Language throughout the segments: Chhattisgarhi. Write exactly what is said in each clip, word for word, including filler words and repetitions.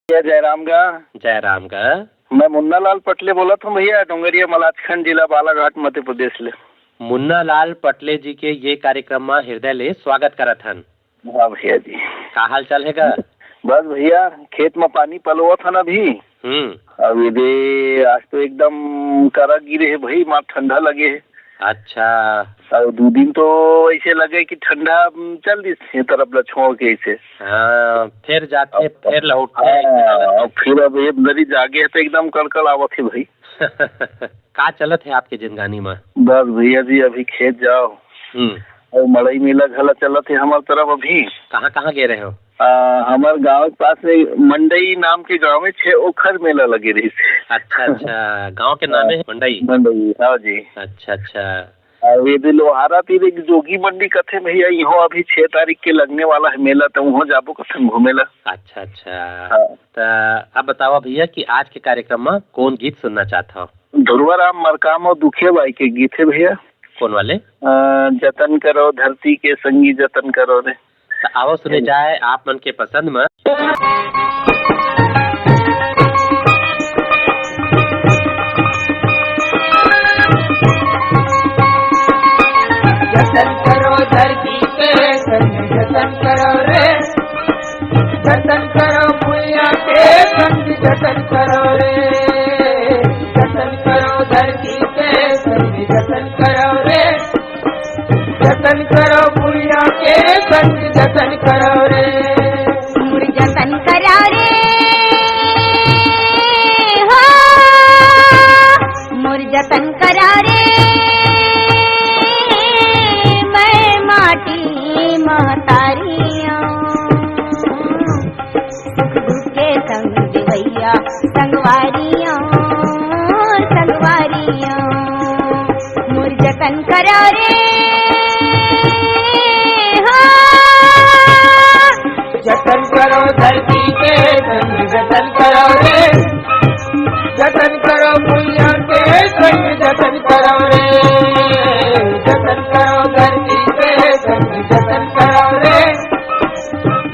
जय राम गा। जय राम गा। मैं मुन्ना लाल पटले बोलत हूँ भैया, डोंगरिया मलाचखंड, जिला बालाघाट, मध्य प्रदेश ले। मुन्ना लाल पटले जी के ये कार्यक्रम मा हृदय ले स्वागत करत हन। हाँ भैया जी। का हाल चाल हे गा? बस भैया, खेत में पानी पलोवत हन अभी। हम्म। अभी दे, आज तो एकदम करा गिरे हे भाई, मार ठंडा लगे हे। अच्छा। अउ दू दिन तो ऐसे लगे कि ठंडा, उम, चल दिस ये तरफ ला छोड़ के ऐसे। हाँ, फिर जाथे, अब, फिर लौटथे। हाँ, अब फिर अब ये दरी जागे हे तो एकदम कड़कड़ आवत हे भाई। का चलत हे आपके जिंदगानी में? बस भैया जी, अभी खेत जाओ। हम्म। अउ मड़ई मेला घला चलत हे हमर तरफ अभी। कहाँ, कहाँ गए रहे हो? आ, हमर गांव के पास में मंडई नाम के गांव में छे ओखर मेला लगे रहिस। अच्छा, अच्छा, गांव के नाम हे मंडई? मंडई, हाँ जी। अच्छा, अच्छा। अउ ये दे लोहारा तीर एक जोगी मंडी कथे भैया, इहो अभी छह तारीख के लगने वाला हे मेला, तो उहो जाबो कथन घूमे ला। अच्छा, अच्छा। हाँ। त अब बतावा भैया कि आज के कार्यक्रम में कौन गीत सुनना चाहत हो? ध्रुवा राम मरकाम अउ दुखिया बाई के गीत हे भैया। कौन वाले? अ, जतन करो धरती के संगी, जतन करो रे। त आओ सुने जाए आप मन के पसंद में। जतन करो धरती के संगी, जतन करो रे। जतन करो भुइयां के संगी, जतन करो रे। जतन करो धरती के संगी, जतन करो रे। जतन करो भुइयां के संगी, जतन करो रे। मोर जतन करो रे, हो, मोर जतन करो रे, मैं माटी महतारी अउ। सुख दुख के संग देवइया, संगवारी अउ, संगवारी अउ। मोर जतन करो रे, हो। जतन करो धरती के संग, जतन करो रे। जतन करो भुइयां के संग, जतन करो रे। जतन करो धरती के संग, जतन करो रे।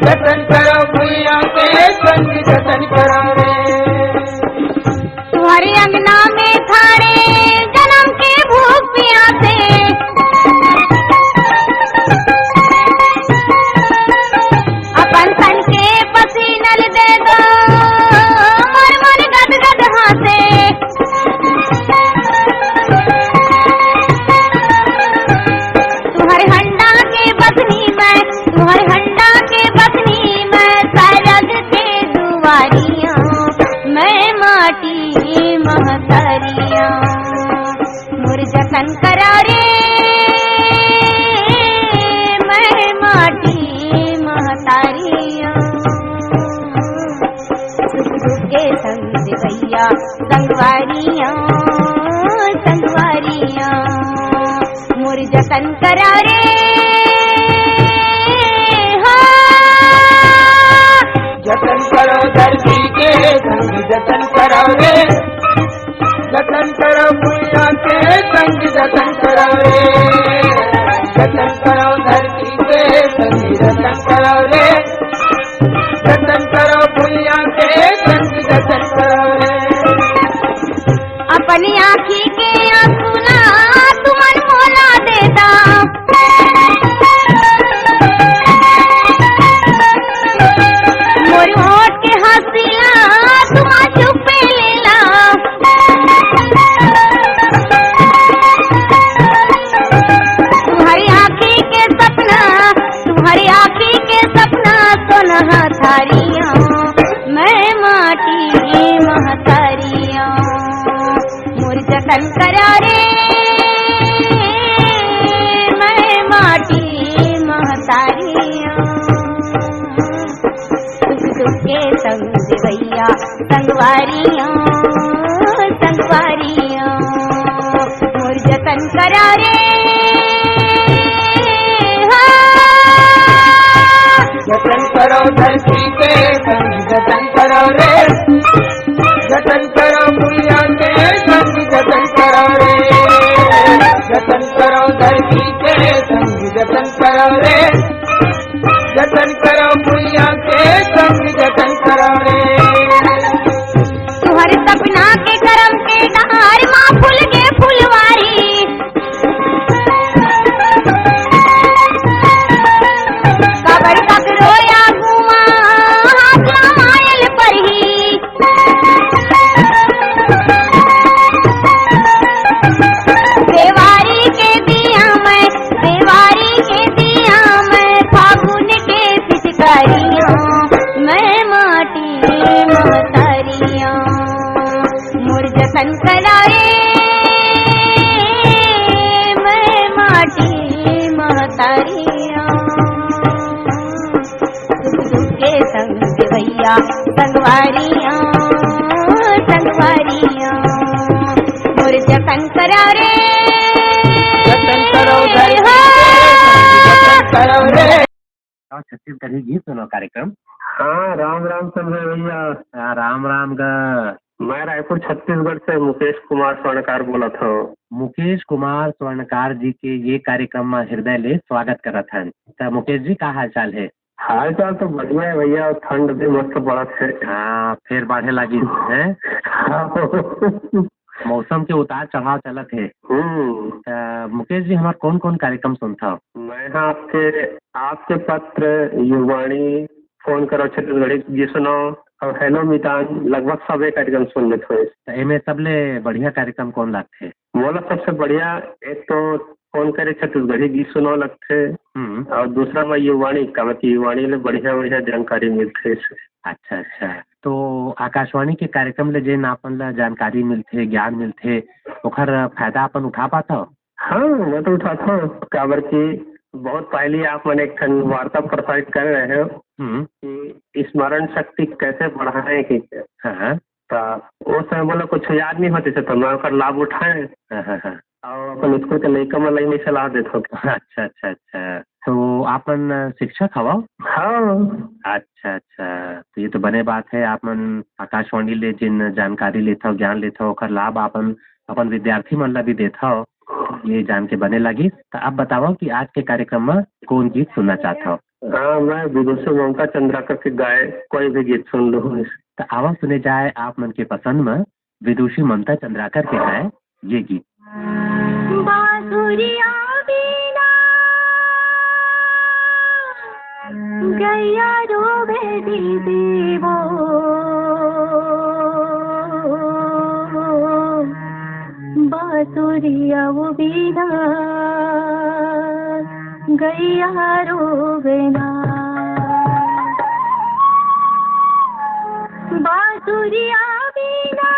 जतन करो भुइयां के संग, जतन करो रे। तुम्हरे अंगना में थारे जनम के भूख पियासे, अपन तन के पसीना ल दे दो, मोर मन गदगद हाँसे। तुम्हरे हंडा के बसनी मैं, तुम्हरे हंडा के बसनी मैं, सरग के दुआरी अउ, मैं माटी महतारी अउ। मोर जतन करो रे, मैं माटी महतारी अउ। सुख दुख के संग देवइया, संगवारी अउ, संगवारी अउ। मोर जतन करो रे, हो। जतन करो धरती के संग, जतन करो रे। जतन करो भुइयां के संग, जतन करो रे। जतन करो धरती के संग, जतन करो रे। जतन करो भुइयां के संग, जतन करो रे। अपनी आँखी के आंसू ला तुमन मोला दे दा। मोर होठ के हंसी ला तुमन चुपे ले ला। तुम्हरी आँखी के सपना, तुम्हरी आँखी के सपना सोनहा थारी अउ, मैं माटी महतारी अउ। मोर जतन करो रे, मैं माटी महतारी अउ। सुख दुख के संग देवइया, संगवारी अउ, संगवारी अउ। मोर जतन करो रे, हो। जतन करो धरती के संग, जतन करो रे। जतन करो भुइयां के संग, जतन करो रे। जतन करो धरती के संग, जतन करो रे। जतन करो भुइयां के संग, जतन करो रे। करा रे मैं माटी महतारिया, दुख के संग भैया संगवारिया, संगवारिया मोर जतन करा रे। जतन करो धरती के, जतन करो रे। और छत्तीसगढ़ी गीत सुनो कार्यक्रम। हाँ, राम राम संजय भैया। हाँ, राम राम गा। मैं रायपुर छत्तीसगढ़ से मुकेश कुमार स्वर्णकार बोलत हूँ। मुकेश कुमार स्वर्णकार जी के ये कार्यक्रम में हृदय ले स्वागत करत हन। त मुकेश जी, का हाल चाल है? हाल चाल तो बढ़िया है भैया, और ठंड भी मस्त पड़त है। हाँ, फिर बढ़े लगी है। हाँ। मौसम के उतार चढ़ाव चलत है। हम्म। त मुकेश जी, हमार कौन कौन कार्यक्रम सुनथव? मैं हाँ आपके, आपके पत्र, युवाणी, फोन करो छत्तीसगढ़ी गीत सुनाओ और हेलो मितान, लगभग सबे कार्यक्रम सुन लेत होइस। त एमे सबले बढ़िया कार्यक्रम कौन लागथे? मोला सबसे बढ़िया एक तो फोन करे छत्तीसगढ़ी गीत सुनाओ लगथे, हम्म। और दूसरा मैं युवाणी, काबर कि युवाणी ले बढ़िया बढ़िया जानकारी मिलथे। अच्छा, अच्छा। तो आकाशवाणी के कार्यक्रम ले जेन आपन ला जानकारी मिलथे, ज्ञान मिलथे, ओखर फायदा अपन उठा पाथव? हाँ, मैं तो उठाता हूँ, काबर कि बहुत पहले आप मन एक ठन वार्ता प्रसारित कर रहे हो हम्म। कि स्मरण शक्ति कैसे बढ़ाएं कि हाँ, हाँ। तो उस समय बोला कुछ याद नहीं होते थे, तो मैं ओकर लाभ उठाए हाँ, हाँ, हाँ। और अपन स्कूल के लइका मन ला भी सलाह देत हूँ। अच्छा, अच्छा, अच्छा। तो आप मन शिक्षक हवव? हाँ। अच्छा, अच्छा। तो ये तो बने बात है, आप मन आकाशवाणी ले जिन जानकारी लेथव, ज्ञान लेथव, ओकर लाभ आपन अपन विद्यार्थी मन ला भी देथव, ये जान के बने लगिस। त अब बतावव कि आज के कार्यक्रम म कौन गीत सुनना चाहथव? हाँ, मैं विदुषी ममता चंद्राकर के गाए कोई भी गीत सुन लूँ। त आवा सुने जाए आप मन के पसंद म विदुषी ममता चंद्राकर के गाए ये गीत। बांसुरिया बीना गैया रोवे दीदी वो, बांसुरिया वो बीना गैया रोवे ना। बांसुरिया बीना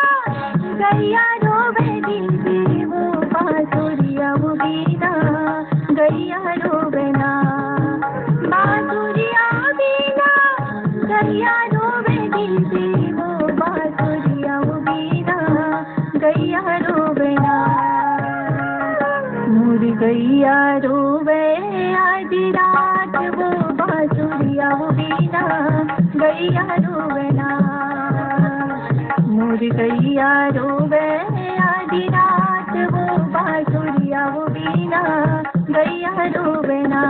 गैया रोवे दीदी वो, बांसुरिया वो बीना गैया रोवे ना। बांसुरिया बीना गैया रोवे दीदी वो, बांसुरिया वो बीना गैया रोवे ना। मोर गैया रोवे आधी रात वो, बांसुरिया वो बीना गैया रोवे ना। मोर गैया रोवे आधी रात वो, बांसुरिया वो बीना गैया रोवे ना।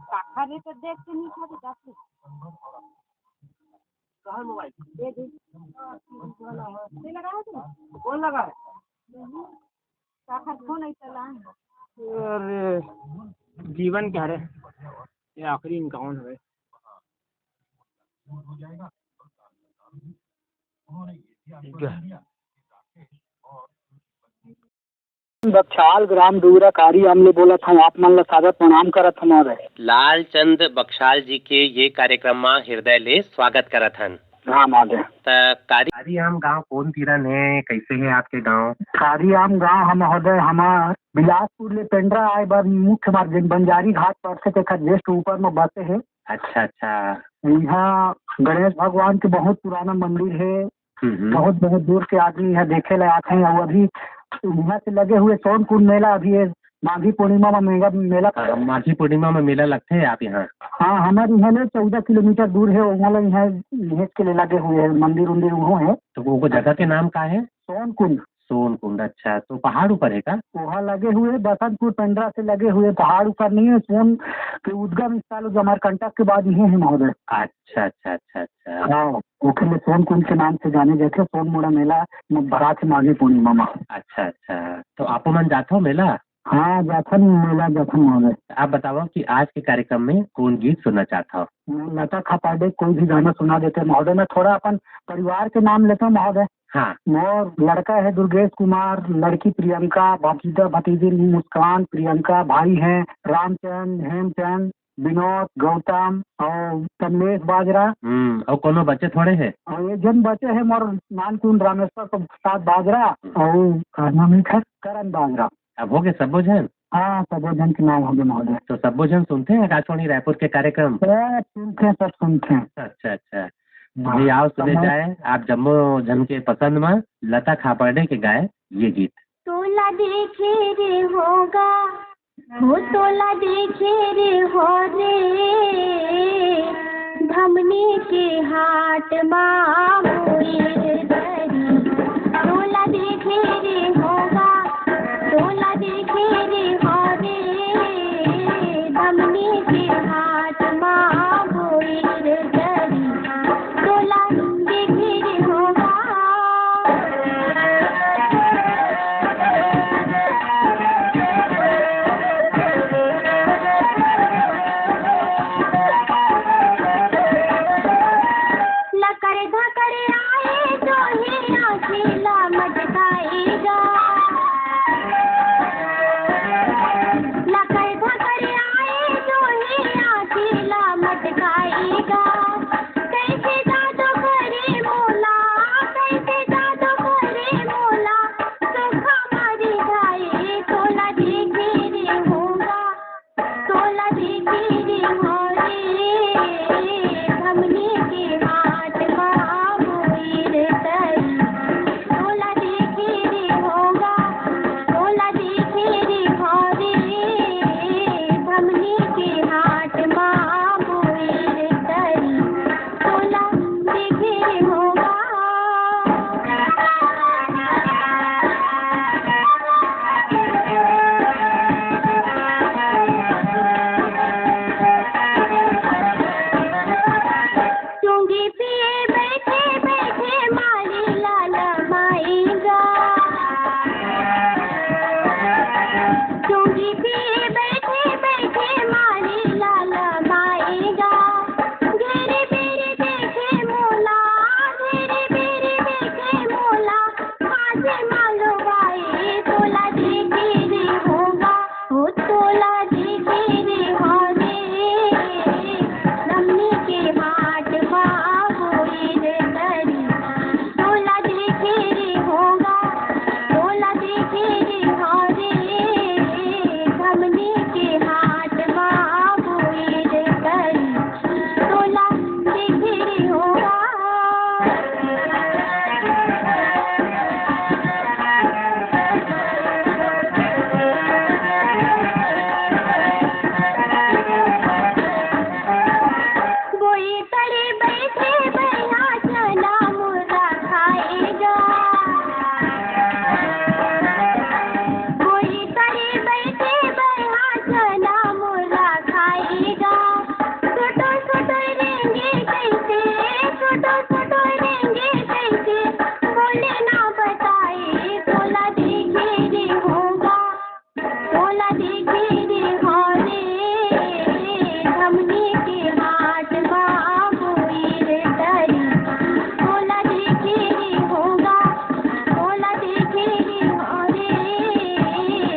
काखा रे तो देख के नहीं खाते, दस रुपये। कहाँ मोबाइल? ये दे। ये लगा है तू? कौन लगा है? काखा फोन आई चला। अरे, जीवन क्या रे? ये आखिरी इम्तिहान है। ठीक है। बख्शाल ग्राम डूगरा कारी आम ले बोलत हूँ, आप मन ला सादर प्रणाम करत हूँ महाराज। लालचंद बख्शाल जी के ये कार्यक्रम मा हृदय ले स्वागत करत हन। राम आगे। त कारी कारी आम गांव कोन तीरन हे, कैसे हे आपके गांव? कारी आम गांव हम महोदय हमार बिलासपुर ले पेंड्रा आए बर मुख्य मार्ग जेन बंजारी घाट पर से तेखर just ऊपर में बसे हे। अच्छा, अच्छा। यहाँ गणेश भगवान के बहुत पुराना मंदिर है। हम्म, हम्म। बहुत, बहुत दूर के आदमी यहाँ देखे ला आते हैं। और अभी यहाँ से लगे हुए सोन कुंड मेला, अभी ये माघी पूर्णिमा में मेला, मेला हाँ, माघी पूर्णिमा में मेला लगथे आप यहाँ? हाँ, हमारे यहाँ ले चौदह किलोमीटर दूर है, वहाँ ले यहाँ, यहाँ के लिए लगे हुए हैं, मंदिर उंदिर वहाँ है। तो वो, वो जगह के नाम का है? सोन कुंड। सोन कुंड, अच्छा, तो पहाड़ ऊपर है का? वहाँ लगे हुए बसंतपुर पेंड्रा से लगे हुए, पहाड़ ऊपर नहीं है, सोन के उद्गम स्थल जो अमरकंटक के बाद ये है महोदय। अच्छा, अच्छा, अच्छा, अच्छा। हाँ, ओखर ले सोन कुंड के नाम से जाने जाथे, सोन मुड़ा मेला म-, भराथे माघी पूर्णिमा में। अच्छा, अच्छा, तो आप मन जाथो मेला? हाँ, जाथन, मेला जाथन महोदय। आप बताओ कि आज के कार्यक्रम में कौन गीत सुनना चाहता हो? मैं लता खापाडे कोई भी गाना सुना देते महोदय। मैं थोड़ा अपन परिवार के नाम लेता हूँ महोदय। हाँ। मोर लड़का है दुर्गेश कुमार, लड़की प्रियंका, भतीजा भतीजी मुस्कान, प्रियंका, भाई हैं रामचंद, हेमचंद, विनोद, गौतम और कमलेश बाजरा। हम्म, और कोनो बचे थोड़े है? और एक जन बचे है मोर नानकुन रामेश्वर प्रसाद बाजरा हम्म। और का नाम है खैर? करण बाजरा। अब हो गए सबो झन? हाँ, सबो झन के नाम हो गए महोदय। तो सबो झन सुनते हैं आकाशवाणी रायपुर के कार्यक्रम? सब सुनते हैं, सब सुनते हैं। अच्छा, अच्छा। हाँ, भाई, आओ सुने समझ- जाए आप जम्मो झन के पसंद में लता खापर्डे के गाए ये गीत। तोला देखे रे होगा, वो तोला देखे रे हो रे, धमनी के हाट मा मोर दरी। तोला देखे रे होगा, तोला देखे रे हो रे, धमनी के हाट मा मोर दरी। तोला देखे रे होगा। लकर धकर आए जो है आँखी ला मटकाएगा। लकर धकर आए जो है आँखी ला मटकाएगा। कैसे जादू करे मोला, कैसे जादू करे मोला, सुखा मरी जाए, तोला देखे रे होगा, तोला देखे रे हो रे, धमनी के हाट मा मोर दरी। तोला देखे रे होगा, तोला देखे रे हो रे, धमनी के हाट मा मोर दरी। तोला देखे रे होगा। चुंगी पिए बैठे बैठे माली लाला माएगा। चुंगी पिए बैठे बैठे माली लाला माएगा। घेरे बेरे देखे मोला, घेरे बेरे देखे मोला, बाजे मालो बाए, तोला देखे रे होगा, ओ तोला देखे रे हो रे, धमनी के हाट मा मोर दरी। तोला देखे रे होगा, तोला देखे रे हो रे, धमनी के हाट मा मोर दरी। तोला देखे रे होगा। बोई तरे बैठे बैहा चना मुर्रा खाएगा। बोई तरे बैठे बैहा चना मुर्रा खाएगा। छोटो छोटो रेंगे कैसे, छोटो छोटो रेंगे कैसे, बोले ना बताए, तोला देखे रे होगा। तोला देखे रे हो रे, धमनी के हाट मा मोर दरी। तोला देखे रे होगा, तोला देखे रे हो रे,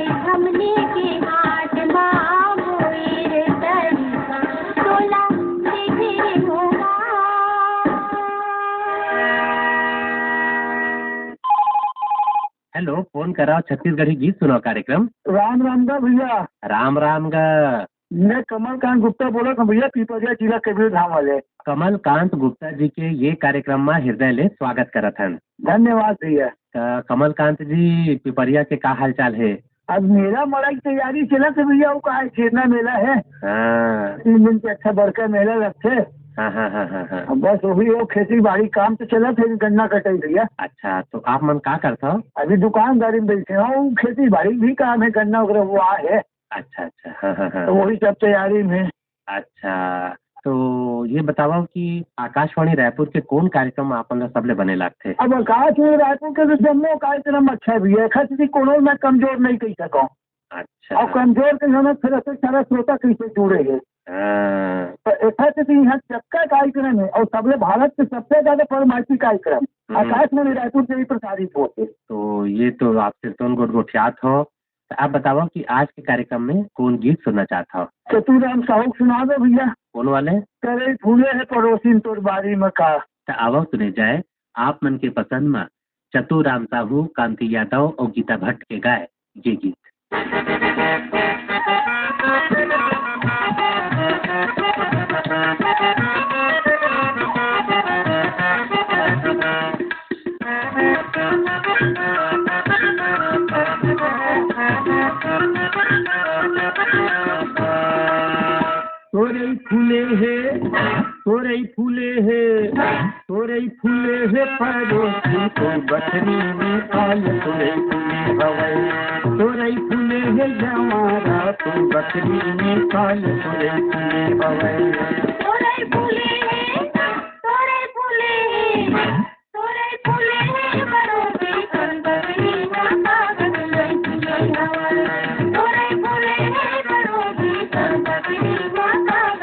धमनी के हाट मा मोर दरी। तोला देखे रे होगा। हेलो, फोन कराओ छत्तीसगढ़ी गीत सुनाओ कार्यक्रम। राम राम गा भैया। राम राम गा। मैं कमलकांत गुप्ता बोलत हूँ भैया, पिपरिया जिला कबीरधाम वाले। कमलकांत गुप्ता जी के ये कार्यक्रम में हृदय ले स्वागत करत हन। धन्यवाद भैया। त कमलकांत जी, पिपरिया के का हालचाल हे? अब मेला मड़ई के तैयारी चलत हे भैया, वो का है, छेरना मेला है। हाँ। तीन दिन के अच्छा बड़का मेला लगथे। हाँ, हाँ, हाँ, हाँ, हाँ। अब बस वही, वो खेती बाड़ी काम तो चलत हे, गन्ना कटई भैया। अच्छा, तो आप मन का करत हव? अभी दुकानदारी में बैठे हव, खेती बाड़ी भी काम है, गन्ना वगैरह वो आ है। अच्छा, अच्छा, हाँ, हाँ, हाँ। तो वही सब तैयारी में। अच्छा, तो ये बतावव कि आकाशवाणी रायपुर के कोन कार्यक्रम आप मन ला सबले बने लागथे? अब आकाशवाणी रायपुर के तो जम्मो कार्यक्रम अच्छा भी है, एखर सेती कोनो मैं कमजोर नहीं कह सकौं। अच्छा। अउ कमजोर के जरूरत फिर ऐसे सारा श्रोता कैसे जुड़े हैं? हाँ। तो एखर सेती यहाँ जतका कार्यक्रम है अउ सबले भारत के सबसे ज्यादा फरमाइशी कार्यक्रम हम्म। आकाशवाणी रायपुर से ही प्रसारित होथे। तो ये तो आप सिरतोन गोठ गोठियात हव। त आप बतावव कि आज के कार्यक्रम में कोन गीत सुनना चाहत हव? चतुराम साहू के सुना दो भैया। कोन वाले? करे फूले है पड़ोसिन तोर बारी में का। त आवव सुने जाए आप मन के पसंद में चतुराम साहू, कांति यादव अउ गीता भट्ट के गाए ये गीत। तोरई फूले हे, तोरई फूले हे, तोरई फूले हे परोसी तोर बखरी में आय। तोरई फूले हवय, तोरई फूले हे जवारा तोर बखरी में आय। तोरई फूले हवय। तोरई फूले हे, तोरई फूले हे, तोरई फूले हे बरोबी तोर बखरी में आय। तोरई फूले हे बरोबी तोर बखरी में आय।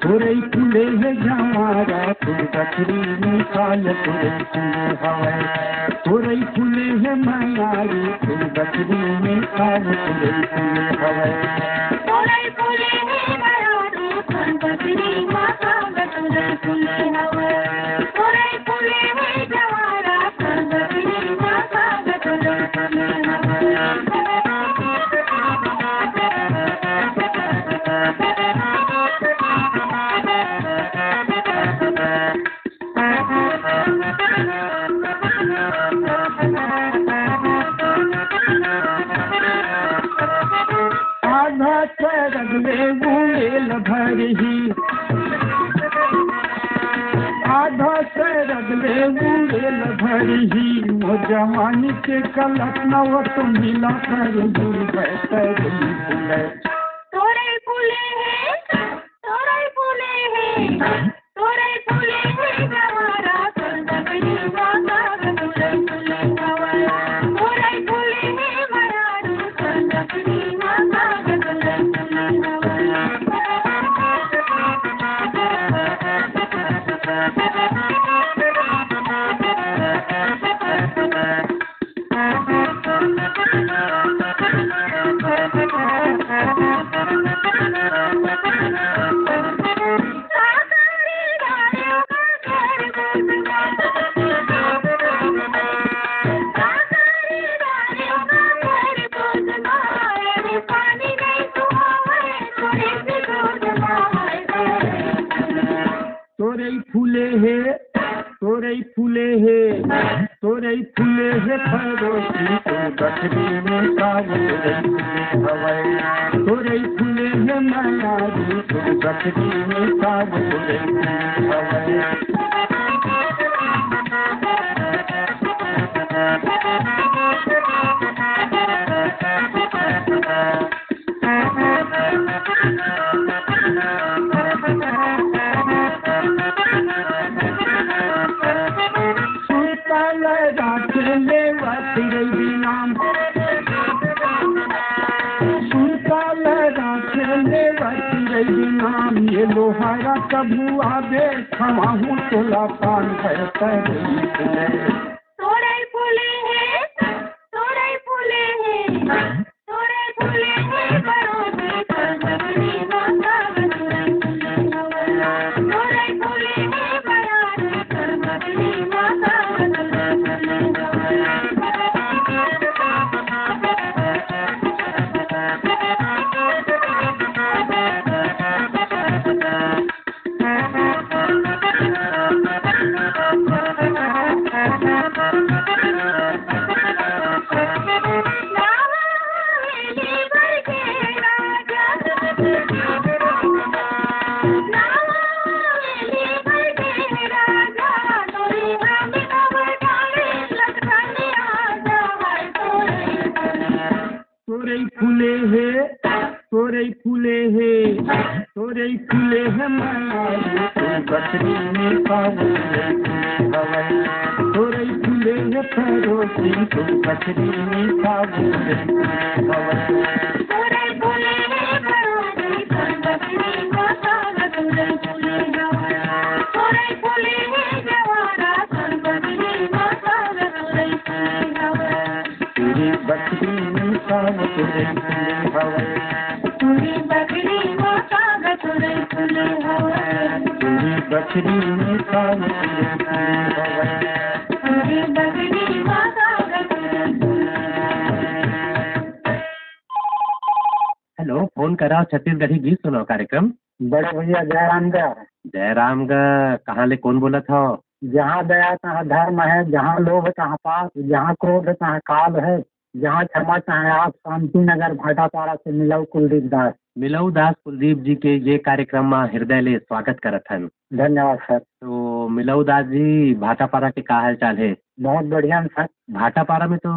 तोरई फूले हे जवारा तोर बखरी में आय। तोरई फूले हवय। तोरई फूले हे मयारी तोर बखरी में आय। तोरई फूले हवय। तोरई फूले हे मयारी तोर बखरी में आय। तोरई फूले हवय। तोरई फूले हे जवारा तोर बखरी में आय। तोरई फूले हवय। आधा चरग ले गुड़ेल भरही, आधा चरग ले गुड़ेल भरही, मोर जवानी के कलप नव तो मिला कर गुड़ बहतरी फूले। तोरई फूले हे, तोरई फूले हे, तोरई फूले हे जवारा, तोर बखरी में आय। तोरई फूले हवय, तोरई फूले हे मयारू, तोर बखरी में आय। तोरई फूले हवय। तोरई फूले हे, तोरई फूले हे, तोरई फूले हे परोसी तोर बखरी में आय। तोरई फूले हवय। तोरई फूले हे मयारी तोर बखरी में आय। तोरई फूले हवय। सुरताल राखे लेवा चिरई बिनाम। सुरताल राखे लेवा चिरई बिनाम। ये लोहारा कभू आबे खवाहूँ तोला पान भय तोरई फूले। तोरई फूले हे, तोरई फूले हे। तोरई फूले हे बरोबी तोर बखरी में आय। तोरई फूले हे बयारी तोर बखरी में आय। तोरई फूले हे, तोरई फूले हे मनाली, तोर बछरी में पावत हवय। तोरई फूले हे परोसी, तोर बछरी में पावत हवय। तोरई फूले हे परोसी, तोर बछरी में पावत हवय। तोरई फूले हे जवारा, तोर बछरी में पावत हवय। तोर बछरी में पावत हवय। तोर बछरी में पावत हवय। तोर बछरी में पावत हवय। तोर बछरी में पावत हवय। हेलो, फोन कराओ छत्तीसगढ़ी गीत सुनाओ कार्यक्रम। बड़े भैया जयराम का। जयराम का, कहाँ ले कौन बोलत हो? जहाँ दया तहाँ धर्म है, जहाँ लोभ तहाँ पाप, जहाँ क्रोध तहाँ काल है, जहाँ क्षमा तहाँ आप। शांति नगर भाटापारा से मिलऊ कुलदीप दास। मिलऊ दास कुलदीप जी के ये कार्यक्रम में हृदय ले स्वागत करत हन। धन्यवाद सर। तो मिलऊ दास जी, भाटापारा के का हाल चाल है? बहुत बढ़िया सर। भाटापारा में तो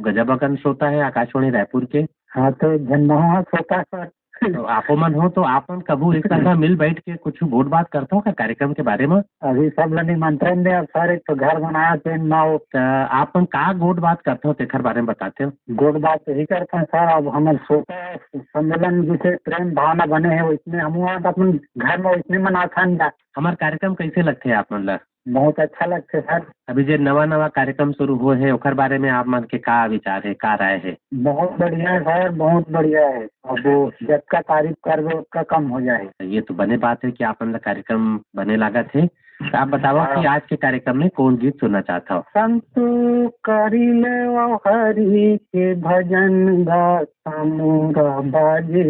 गजब अकन श्रोता है आकाशवाणी रायपुर के। हाँ, तो झन महू ह श्रोता सर। तो आपो मन हो तो आप मन कभू एक संग मिल बैठ के कुछ गोठ बात करथो का कार्यक्रम के बारे में? अभी सब ल निमंत्रण दे, अब सर एक तो घर बनाया तेन ना हो। त आप मन का गोठ बात करथो तेखर बारे में बताते हो? गोठ बात यही करते हैं सर, अब हमर श्रोता सम्मेलन जिसे प्रेम भावना बने है, वैसने हम अपन घर में वैसने मनाथन जा। हमार कार्यक्रम कैसे लगते है आप मन ला? बहुत अच्छा लगते सर। अभी जे नवा नवा कार्यक्रम शुरू हुए है ओकर बारे में आप मन के का विचार है, का राय है? बहुत बढ़िया है सर, बहुत बढ़िया है। अब वो जतका तारीफ करबे ओतका कम हो जाए। ये तो बने बात है कि आप मन ला कार्यक्रम बने लागत है। तो आप बताओ हाँ। कि आज के कार्यक्रम में कौन गीत सुनना चाहता हो? संतो करी ले वो हरि के भजन गा, तमूरा बाजे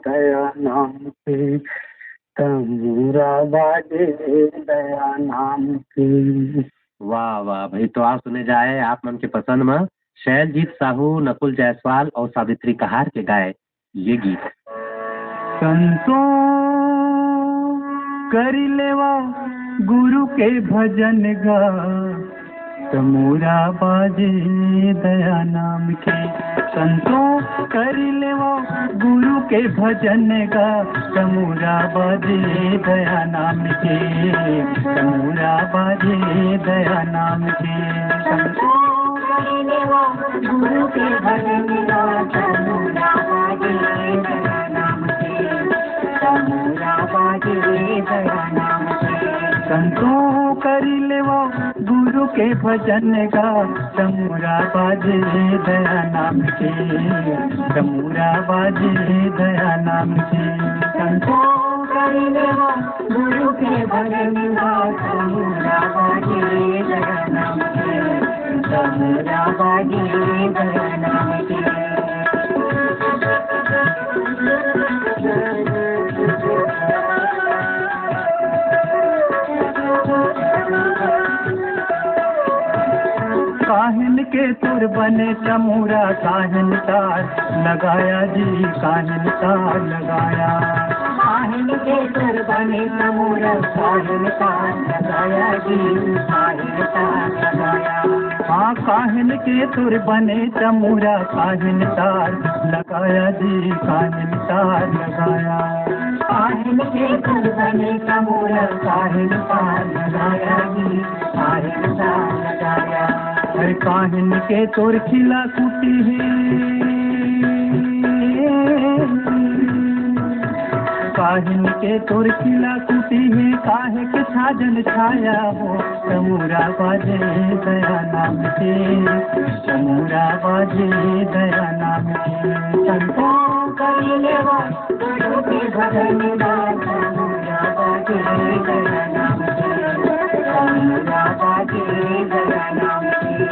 दया नाम के, तमूरा बाजे दया नाम के। वाह वाह भाई, तो आप सुने जाए आप मन के पसंद में शैलजीत साहू, नकुल जायसवाल और सावित्री कहार के गाए ये गीत। संतो करी लेवा गुरु के भजन गा, तमूरा बाजे दया नाम के। संतो करी लेवा गुरु के भजन गा, तमूरा बाजे दया नाम के, तमूरा बाजे दया नाम के। संतो करी लेवा गुरु के भजन गा, तमूरा बाजे दया नाम के, तमूरा बाजे दया नाम के। संतो करी लेवा गुरु के भजन गा, तमूरा बाजे दया नाम के, तमूरा बाजे दया नाम के। संतो करी लेवा गुरु के भजन गा, तमूरा बाजे दया नाम के, तमूरा बाजे दया नाम के। काहिन के तोर बने तमूरा, काहिन तार लगाया जी, काहिन तार लगाया। काहिन के तोर बने तमूरा, काहिन तार लगाया जी, काहिन तार लगाया। हाँ, काहिन के तोर बने तमूरा, काहिन तार लगाया जी, काहिन तार लगाया। काहिन के तोर बने तमूरा, काहिन तार लगाया जी, काहिन तार लगाया। अरे काहिन के तोर खिला कुटी है, काहिन के तोर खिला कुटी है, काहे के छाजन छाया हो, तमूरा बाजे दया नाम के, तमूरा बाजे दया नाम के। संतो करी लेवा गुरु के भजन गा, तमूरा बाजे दया नाम के, तमूरा बाजे दया नाम के।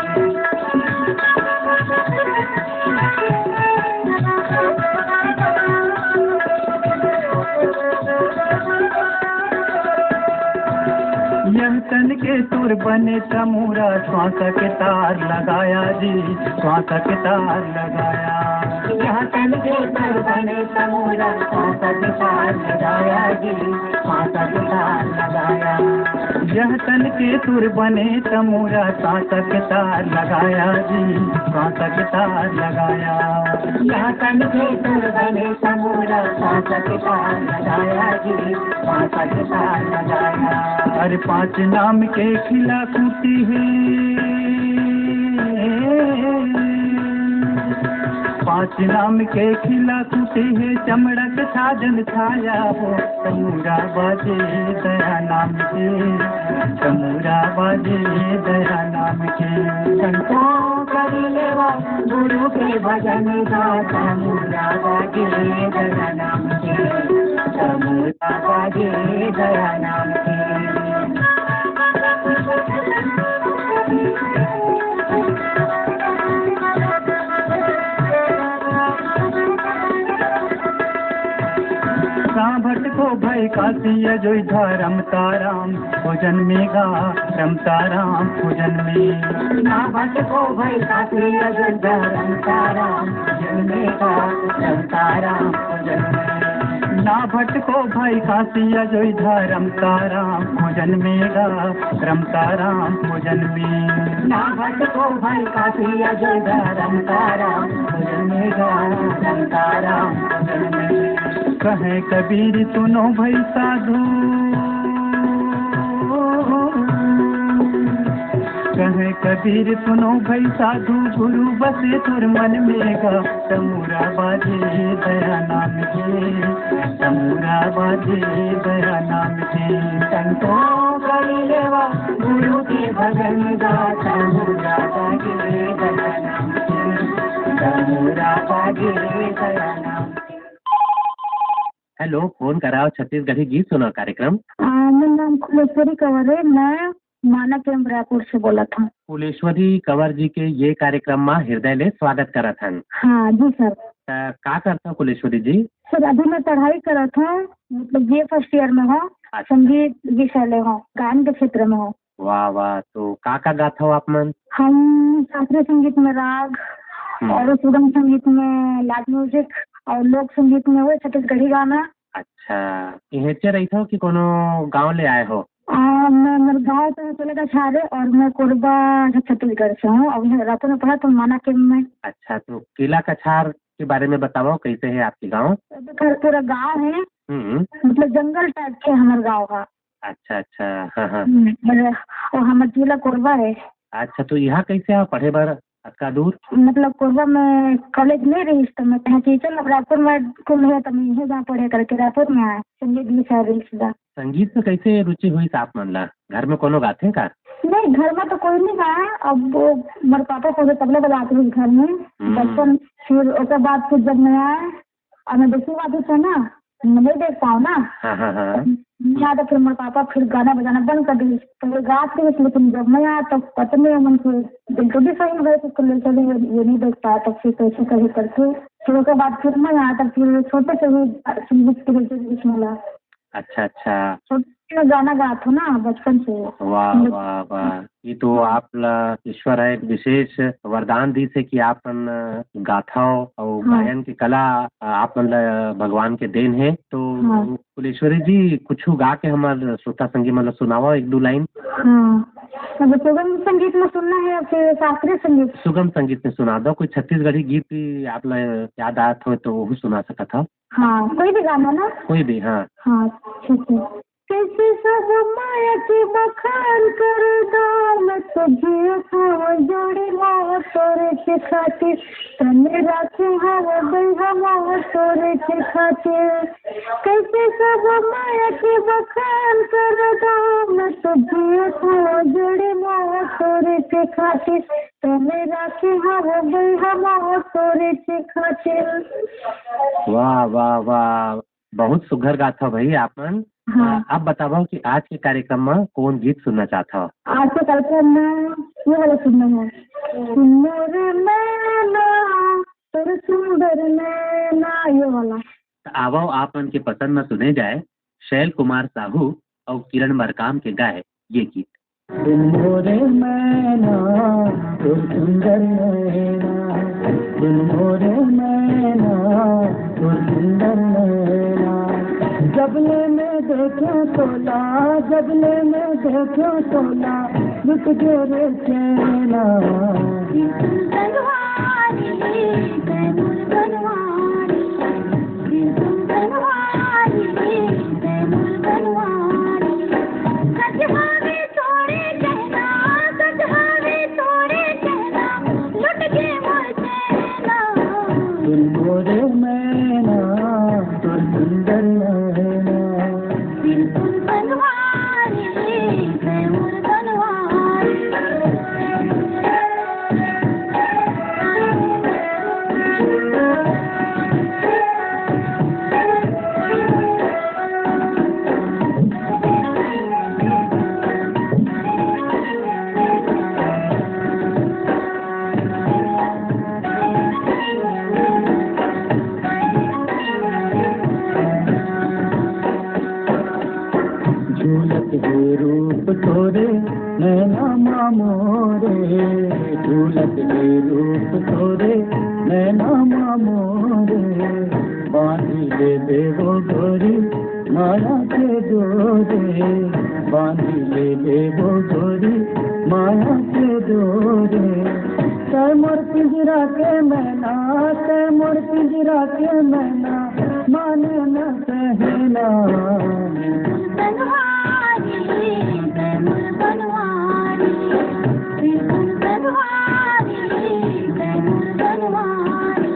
यह तन के तोर बने तमूरा, श्वास के तार लगाया जी, श्वास के तार लगाया। यह तन के तोर बने तमूरा, श्वास के तार लगाया जी, श्वास के तार लगाया। यह तन के सुर बने त मोरा सांस के तार लगाया जी, सांस के तार लगाया। यह तन के सुर बने त मोरा सांस के तार लगाया जी, सांस के तार लगाया। अरे पांच नाम के खिला खूंटी हे, पांच नाम के खिला खूंटी हे, चमड़ा के साजन छाया हो। तमूरा बाजे दया नाम के, तमूरा बाजे दया नाम के। संतो कर लेवा गुरु के भजन गा, तमूरा बाजे दया नाम के, तमूरा बाजे दया नाम के। कहाँ भटको भाई काशी अयोध्या रमता राम भोजन में गा, रमता राम भोजन में। कहाँ भटको भाई काशी अयोध्या रमता राम भोजन में गा, रमता राम भोजन में। ना भटको भाई काशी अयोध्या रमता राम भोजन में गा, रमता राम भोजन में। ना भटको भाई काशी अयोध्या रमता राम भोजन में गा, रमता राम भोजन में। कहे कबीर सुनो भाई साधु, कहे कबीर सुनो भाई साधु, गुरु बसे तोर मन में गा। तमूरा बाजे दया नाम के, तमूरा बाजे दया नाम के। संतो कर लेवा गुरु के भजन गा, तमूरा बाजे दया नाम के, तमूरा बाजे दया नाम के। हेलो, फोन कराओ छत्तीसगढ़ी गीत सुनाओ कार्यक्रम। आ, मोर नाम कुलेश्वरी कंवर हे, मैं माना कैंप रायपुर से बोलत हूँ। कुलेश्वरी कंवर जी के ये कार्यक्रम मा हृदय ले स्वागत करत हन। हाँ जी सर। त का करत हव कुलेश्वरी जी? सर, अभी मैं पढ़ाई करत हूँ, मतलब बीए फर्स्ट ईयर में हूँ, अच्छा। संगीत विषय ले हूँ, गायन के क्षेत्र में हूँ। वाह वाह, तो का का गात हव आप मन? हम शास्त्रीय संगीत में राग हम्म। और सुगम संगीत में लाइट म्यूजिक और लोक संगीत में वो छत्तीसगढ़ी गाना। अच्छा, इहेचे रहिथव कि कोनो गांव ले आए हो? आ, मैं, मेरे गांव तो है किला कछार और मैं कोरबा छत्तीसगढ़ से हूँ। अभी रायपुर में पढ़ा तो माना कैंप में। अच्छा, तो किला कछार के बारे में बताओ, कैसे है आपके गांव? देखो, पूरा गांव है, हम्म। मतलब जंगल टाइप के हमारे गांव का। अच्छा अच्छा, हाँ हाँ। हम्म, और, और हमारा जिला कोरबा है। अच्छा, तो यहाँ कैसे आओ पढ़े बर अतका दूर? मतलब कोरबा में कॉलेज नहीं रही तो मैं कहा कि चल अब रायपुर में कुल है तो मैं इहे जा पढ़े करके रायपुर में आए, संगीत विषय रही सीधा। संगीत में कैसे रुचि हुई आप मन ला? घर में कोनो गाथे का? नहीं, घर में तो कोई नहीं गाया। अब वो मोर पापा को तबला बजाते थे घर में हम्म। बचपन। फिर ओकर बाद फिर जब मैं आए और मैं दूसरी बात होता ना, मैं नहीं देख पाऊँ ना। हाँ हाँ हाँ। मैं आता फिर मोर पापा फिर गाना बजाना बंद कर दी। पहले गात रही थी, लेकिन जब मैं आया तब पता नहीं मन के दिल तो भी सही हुए तो ले चले, ये नहीं देख पाया, तब फिर कैसे कैसे करके फिर ओकर बाद फिर मैं आया, तब फिर छोटे से ही संगीत के लिए बीच में ला। अच्छा अच्छा। छोटे से गाना गात हूँ ना बचपन से। वाह वाह वाह, ये तो आप ला ईश्वर है एक विशेष वरदान दी से कि आप मन गाथव और हाँ। गायन की कला आप मन ला भगवान के देन है। तो हाँ। कुलेश्वरी जी, कुछ गा के हमार श्रोता संगी मन ला सुनावा एक दो लाइन। हाँ, मतलब सुगम संगीत में सुनना है या फिर शास्त्रीय संगीत? सुगम संगीत में सुना दो, कोई छत्तीसगढ़ी गीत भी आप ला याद आत हो तो वो सुना सकत हो। हाँ, कोई भी गाना ना? कोई भी, हाँ। हाँ, ठीक है। कैसे सब माया के बखान कर दो, मैं तो जियत हूँ जोड़ी मोर तोरे के खातिर, तने राखे हव बई हम तोरे के खातिर। कैसे सब माया के बखान कर दो, मैं तो जियत हूँ जोड़ी मोर तोरे के खातिर, तने राखे हव बई हम तोरे के खातिर। वाह वाह वाह, बहुत सुघर गाथा भाई आप मन। हाँ। अ, अब बतावव कि आज के कार्यक्रम में कौन गीत सुनना चाहत हव? आज के कार्यक्रम में ये वाला सुनना है, सुनो रे मैना, तोर सुंदर नैना, ये वाला। त आवव आप मन के पसंद में सुने जाए शैल कुमार साहू और किरण मरकाम के गाए ये गीत। सुनो रे मैना, तोर सुंदर नैना, सुनो रे मैना, तोर सुंदर नैना। जब ले मैं देखे तोला, जब ले मैं देखे तोला, लुट गे रे चैना। बिल्कुल बनवारी, तैमूर बनवारी, बिल्कुल बनवारी, तैमूर बनवारी। सच हवे तोरे कहना, सच हवे तोरे कहना, लुट गे मोर चैना। सुन मोरे मैना, तोर सुंदर नैना। बिल्कुल बनवारी, तैमूर बनवारी। झूलत हे रूप तोरे नैना मा मोरे, झूलत हे रूप तोरे नैना मा मोरे। बांधी ले देवो गोरी माया के डोरे, बांधी ले देवो गोरी माया के डोरे। तै मोर पिंजरा के मैना, तै मोर पिंजरा के मैना, माने न कहना। बनवारी, तैमूर बनवारी, बिल्कुल बनवारी, तैमूर बनवारी।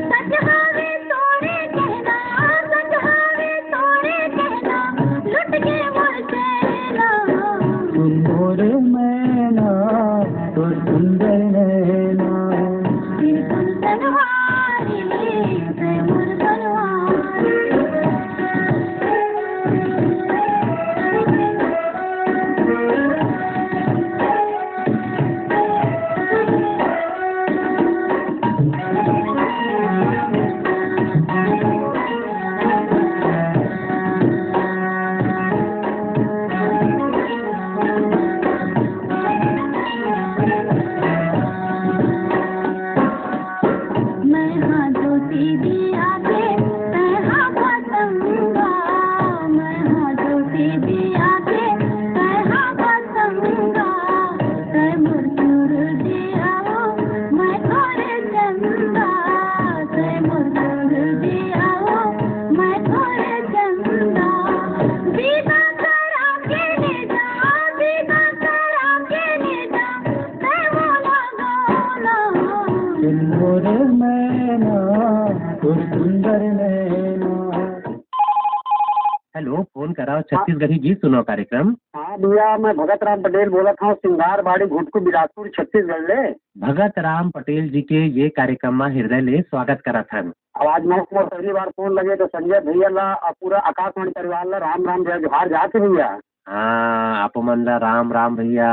सच हवे तोरे कहना, सच हवे तोरे कहना, लुट गे मोर चैना। सुन मोरे मैना, तोर सुंदर नैना। बिल्कुल बनवारी, तैमूर बनवारी। मैं हाँ ज्योति दिया के, तै हाँ पतंगा। मैं हाँ ज्योति दिया के, तै हाँ पतंगा। तै मोर सूरज आहो, मैं तोरे चंदा। तै मोर सूरज आहो, मैं तोरे चंदा। विदा करा के ले जा, विदा करा के ले जा। सुन मोरे मैना, तोर सुंदर नैना। हेलो, फोन कराओ छत्तीसगढ़ी गीत सुनाओ कार्यक्रम। हाँ भैया, मैं भगत राम पटेल बोलत हूँ, सिंगारबाड़ी, घुटकू, बिलासपुर, छत्तीसगढ़ ले। भगत राम पटेल जी के ये कार्यक्रम में हृदय ले स्वागत करत हन। अब आज मोर, मोर पहली बार फोन लगे तो संजय भैया ला और पूरा आकाशवाणी परिवार ला राम राम जय जोहार जात हे भैया। हाँ, आपो मन ला राम राम भैया।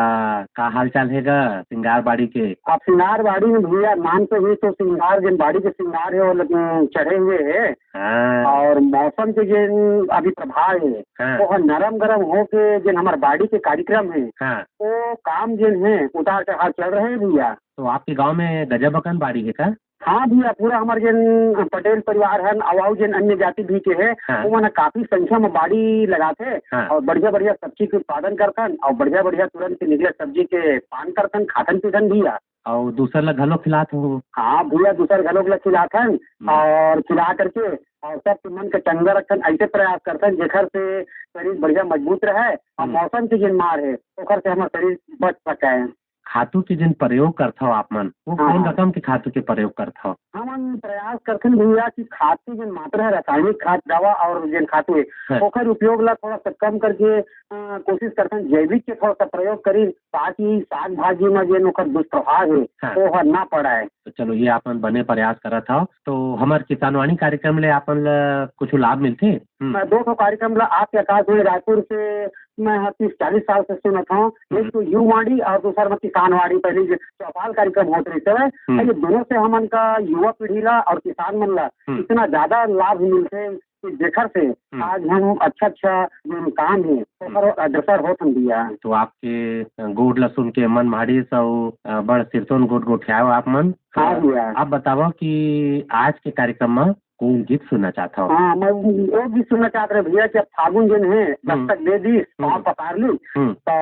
का हाल चाल हे गा सिंगार बाड़ी के? अब सिंगार बाड़ी में भैया नाम से ही तो सिंगार, जिन बाड़ी के सिंगार है वो लग-, चढ़े हुए है। हाँ। और मौसम के जिन अभी प्रभाव है, हाँ। वो ह नरम गरम हो के जिन हमार बाड़ी के कार्यक्रम है, हाँ। वो काम जिन है उतार चढ़ाव चल रहे हैं भैया। तो आपके गांव में गजब अकन बाड़ी है का? हाँ भैया, पूरा हमार जेन पटेल परिवार हन, अउ, अउ जेन अन्य जाति भी के हे, हाँ। ओमन ह काफी संख्या में बाड़ी लगाथे हाँ। और बढ़िया-बढ़िया सब्जी के उत्पादन करथन और बढ़िया-बढ़िया तुरंत निकले सब्जी के पान करथन, खाथन पीथन भैया। और दूसर ला घलो खिलात हो? हाँ भैया, दूसर घलो ला खिलाथन हम्म। और खिला करके और सबके मन के चंगा रखथन, ऐसे प्रयास करथन जेखर से शरीर बढ़िया मजबूत रहे और हम्म। मौसम के जेन मार है ओखर से हमार शरीर बच सके। खातू के जेन प्रयोग करथव आप मन, वो हाँ, कौन हाँ। रकम के खातू के प्रयोग करथव? हमन प्रयास करथन भैया कि खाद के जेन मात्रा है, रासायनिक खाद, दवा और जेन खातू है, हाँ। ओकर उपयोग ला थोड़ा सा कम करके, अ, कोशिश करथन जैविक के थोड़ा सा प्रयोग करी, ताकि साग भाजी में जेन ओकर दुष्प्रभाव है, हाँ। वो हर ना पड़ाए। तो चलो, ये आप मन बने प्रयास करत हव। तो हमर किसानवाणी कार्यक्रम ले आप मन ला कुछ लाभ मिलथे? हम्म। मैं दो ठो कार्यक्रम ला आपके आकाशवाणी रायपुर से मैं ह तीस चालीस साल से सुनत हव। हम्म। एक तो युवाणी और दूसर में किसानवाणी, पहले जो चौपाल कार्यक्रम होत रहिस हवय, हम्म। ये दोनों से हमन का युवा पीढ़ी ला और किसान मन ला हम्म। इतना ज्यादा लाभ मिलथे कि जेखर से हम्म। आज हम अच्छा-अच्छा जो काम हे, ओकर हम्म। अग्रसर होत हन भैया। तो आपके गोठ ला सुन के मन भाड़ी सौ, अ, बड़ सिरतोन गोठ गोठियाव आप मन। हाँ अ, भैया। आप बतावव कि आज के कार्यक्रम में कौन गीत सुनना चाहत हव? हाँ, मैं वो गीत सुनना चाहत रहे भैया कि अब फागुन जेन हे, हम्म। दस्तक दे दी, पाँव हम्म। पसार ली, हम्म। तो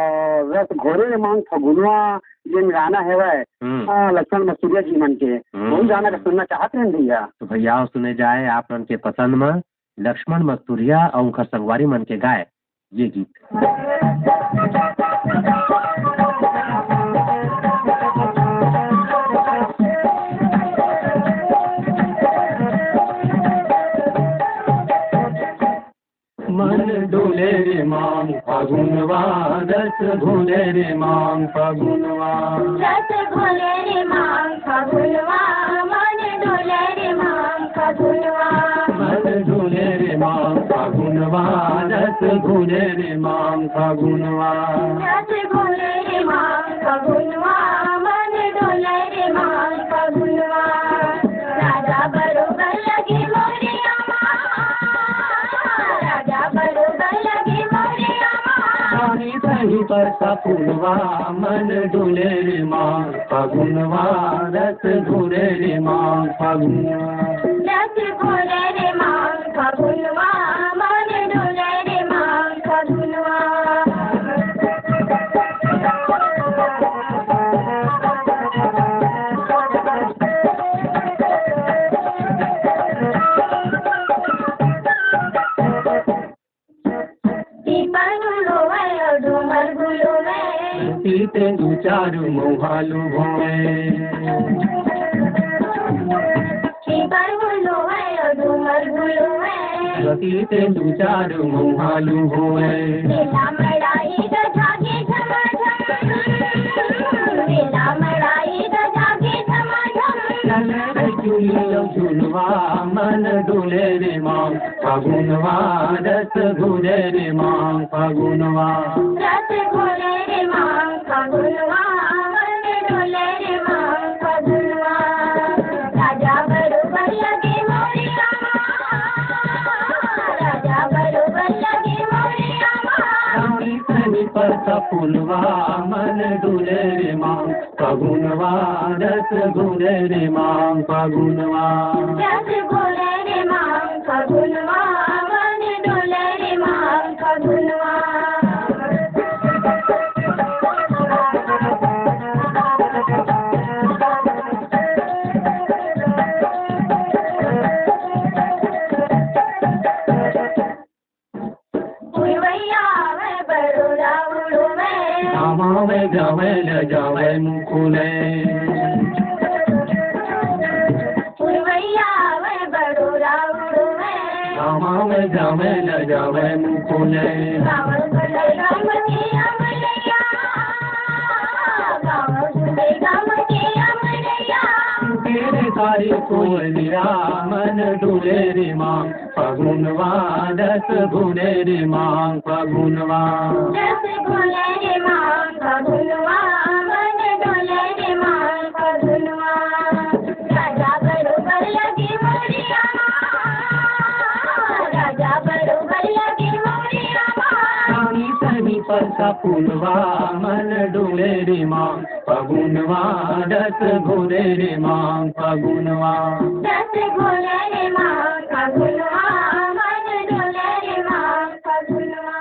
रस घोरे रे मांग फगुनवा जेन गाना हेवय, हम्म। हाँ, लक्ष्मण मस्तुरिया जी मन के, हम्म। वही गाना का सुनना चाहत रहे भैया। तो भैया, सुने जाए आप मन के पसंद में लक्ष्मण मस्तुरिया और उनकर संगवारी मन के गाए ये गीत। मन डोले रे मांग फगुनवा, रस घोले रे मांग फगुनवा। रस घोले रे मांग फगुनवा, मन डोले रे मांग फगुनवा। मन डोले रे मांग फगुनवा, रस घोले रे मांग फगुनवा। रस घोले रे मांग फगुनवा, मन डोले रे मांग फगुनवा। राजा बरोबर लगे मोरे अमा, राजा बरोबर लगे मोरे अमा। रानी सही पर सपुनवा, मन डोले रे मांग फगुनवा, रस घोले रे मांग फगुनवा। रस घोले रे मांग फगुनवा, मन डोले रे मांग फगुनवा। पीपर गुलो में और डूमर गुलो में। पीते दू चार मोहालू होए। पीपर गुलो में और डूमर गुलो में। पीते दू चार मोहालू होए। बेला मड़ाई गजा के झमाझम। बेला मड़ाई गजा के झमाझम। चले रे चुलियो झुलवा मन डोले रे माँ। फगुनवा रस घोले रे मांग फगुनवा। रस घोले रे मांग फगुनवा, मन डोले रे मांग फगुनवा। राजा बरोबर लगे मोरे अमा, राजा बरोबर लगे मोरे अमा। रानी सही पर सपुनवा, मन डोले रे मांग फगुनवा, रस घोले रे मांग फगुनवा। रस घोले रे मांग फगुनवा, मन डोले रे मांग फगुनवा। पुरवैया आवे बरोरा उड़ुवे। गावा में जावे ले जावे मुकुले। पुरवैया आवे बरोरा उड़ुवे। गावा में जावे ले जावे मुकुले। गावा में जावे ले जावे मुकुले। तेरे तारी कोयलिया मन डोले रे माँ। फगुनवा रस घोले रे मांग फगुनवा। रस घोले रे मांग फगुनवा, मन डोले रे मांग फगुनवा। राजा बरोबर लगे मोरे अमा, राजा बरोबर लगे मोरे अमा। रानी सही पर सपुनवा, मन डोले रे मांग फगुनवा, रस घोले रे मांग फगुनवा। रस घोले रे मांग फगुनवा, मन डोले रे मांग फगुनवा।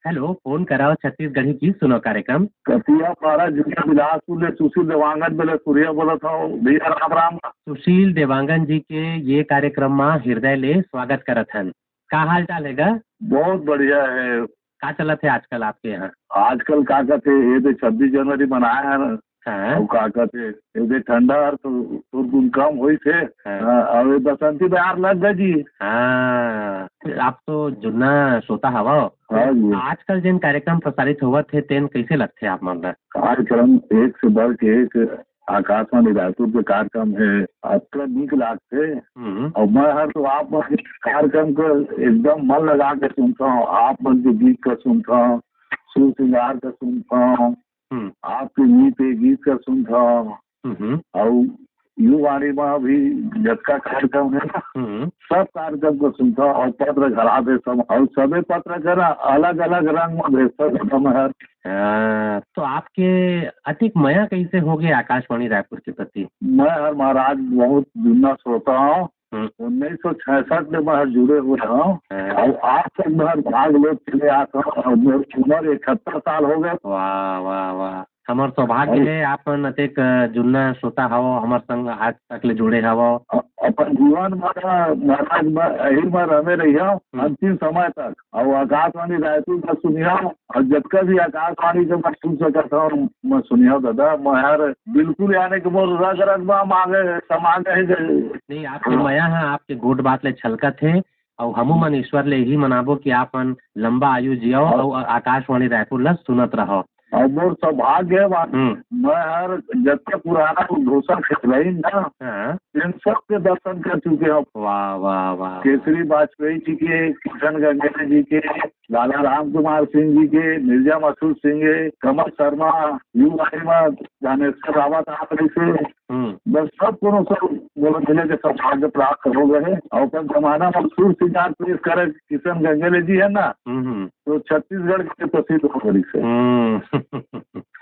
हेलो, फोन कराओ छत्तीसगढ़ी गीत सुनाओ कार्यक्रम। कसिया पारा जिला बिलासपुर ले सुशील देवांगन बेले सूर्या बोलत हूँ भैया, राम राम। सुशील देवांगन जी के ये कार्यक्रम मा हृदय ले स्वागत करत हन। का हाल चाल हे गा? बहुत बढ़िया है। का चलत हे आजकल आपके यहाँ? आजकल का कहते, ये तो छब्बीस जनवरी मनाए हे ना। हाँ। अउ का कहते, ये तो ठंडा हर तो थोर गुन कम होई थे। हाँ। हाँ, अउ ये बसंती बहार लग गई जी। हाँ, आप तो जुन्ना श्रोता हवा। हाँ जी। आजकल जिन कार्यक्रम प्रसारित होवत हे, तेन कैसे लगथे आप मन ला? कार्यक्रम एक से बढ़ के एक आकाशवाणी रायपुर के कार्यक्रम हे, अतका नीक लागथे। हम्म। अउ मैं हर तो आप मन के कार्यक्रम के एकदम मन लगा के सुनथंव, आप मन के गीत के सुनथंव, सुर सिंगार के सुनथंव, हम्म। आपके मीत ए गीत के सुनथंव। हम्म। अउ युवाणी में भी जतका कार्यक्रम हे ना, हम्म। सब कार्यक्रम को सुनथंव अउ पत्र घला देथंव अउ सबे पत्र के ना अलग-अलग रंग में भेजथंव मैं हर। हाँ, तो आपके अतिक मया कैसे हो गए आकाशवाणी रायपुर के प्रति? मैं हर महाराज बहुत जुन्ना श्रोता हूँ। हम्म। उन्नीस सौ छियासठ ले मैं हर जुड़े हुए हूँ। हाँ। और आज तक मैं हर भाग लेत चले आत हूँ और मोर उम्र इकहत्तर साल हो गए। वाह, वाह, वाह। हमर सौभाग्य अरे। हे, आप मन अतेक जुन्ना श्रोता हवो, हमर संग आज तक ले जुड़े हवो। अ-, अपन जीवन म महाराज म, एही म रमे रहियो हम्म। अंतिम समय तक। और आकाशवाणी रायपुर म सुनियो, और जतका भी आकाशवाणी के मैं सुन सकत हूँ, मैं सुनियो दादा, मैं हर बिल्कुल यानी कि मोर रग रग म मागे, समा गए हे। नहीं, आपके हाँ। मया हे, आपके गोठ बात ले छलकत हे, अउ हमू मन ईश्वर ले यही मनाबो कि आप मन लंबा आयु जियो हाँ। अउ आकाशवाणी रायपुर ला सुनत रहो। और मोर सौभाग्य हे, वा-, हम्म। मैं हर जतका पुराना घोषा खेत रही ना, हाँ। इन सब के दर्शन कर चुके हूँ। वाह, वाह, वाह। केसरी वाजपेयी जी के, किशन गंगेले जी के, लाला राम कुमार सिंह जी के, मिर्जा मसूद सिंह के, कमल शर्मा, यू वाहिनी में ज्ञानेश्वर रावत आप रहे थे। हम्म। बस सब कोनो सब बोलत मिले के सौभाग्य प्राप्त हो गए हे। और अपन जमाना में सुर सिंगार पेश करे किशन गंगेले जी हे ना, हम्म, हम्म। तो छत्तीसगढ़ के प्रसिद्ध हो गई से। हम्म।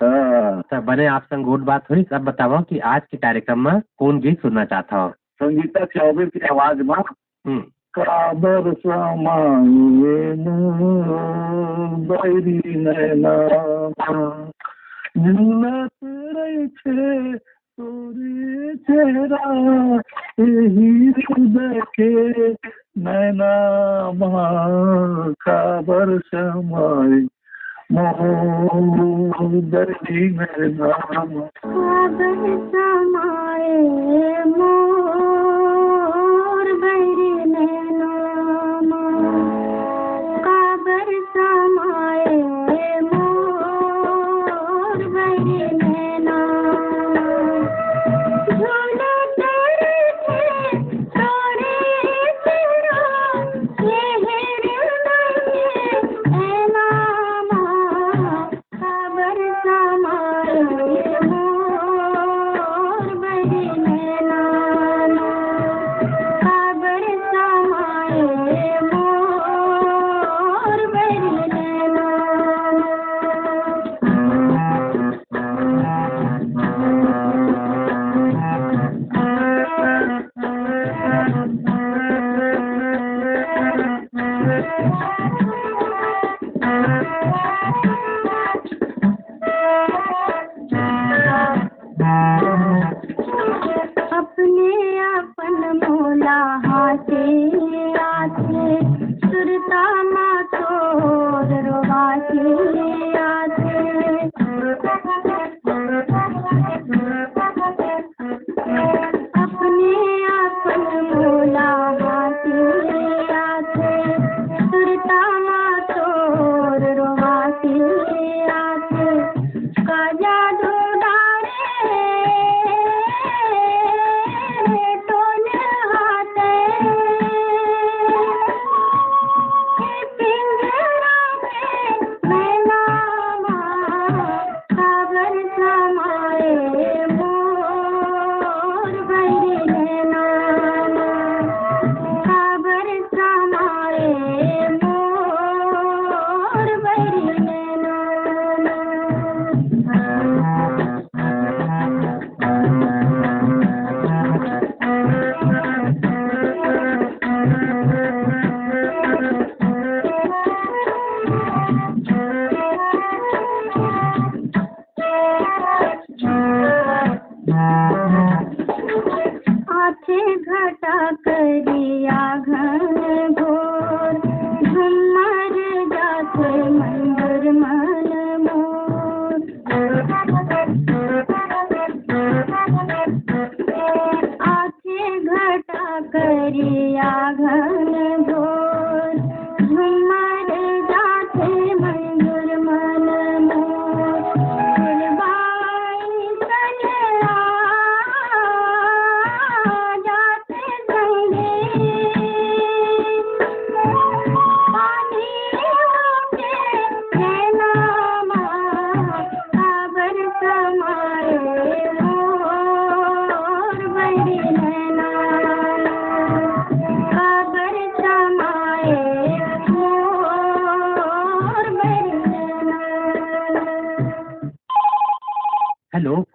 हाँ। त बने आप संग गोठ बात हुई। अब बताओ कि आज के कार्यक्रम में कौन गीत सुनना चाहता हो? संगीता चौबे की आवाज में हम्म। काबर समाए मोर बैरी नैना मा, झूलत रहिथे तोरे चेहरा, एही हृदय के नैना मा, काबर समाए मोर बैरी नैना मा। काबर समाए मोर बैरी नैना मा, काबर समाए मोर बैरी नैना मा। झूलत रहिथे तोरे चेहरा, ये हृदय के नैना मा। काबर समाए मोर बैरी नैना मा, काबर समाए मोर बैरी नैना मा। अपने अपन मोला हाथे आथे, सुरता मा तोर रोवाथे आथे। अपने अपन मोला हाथे आथे, सुरता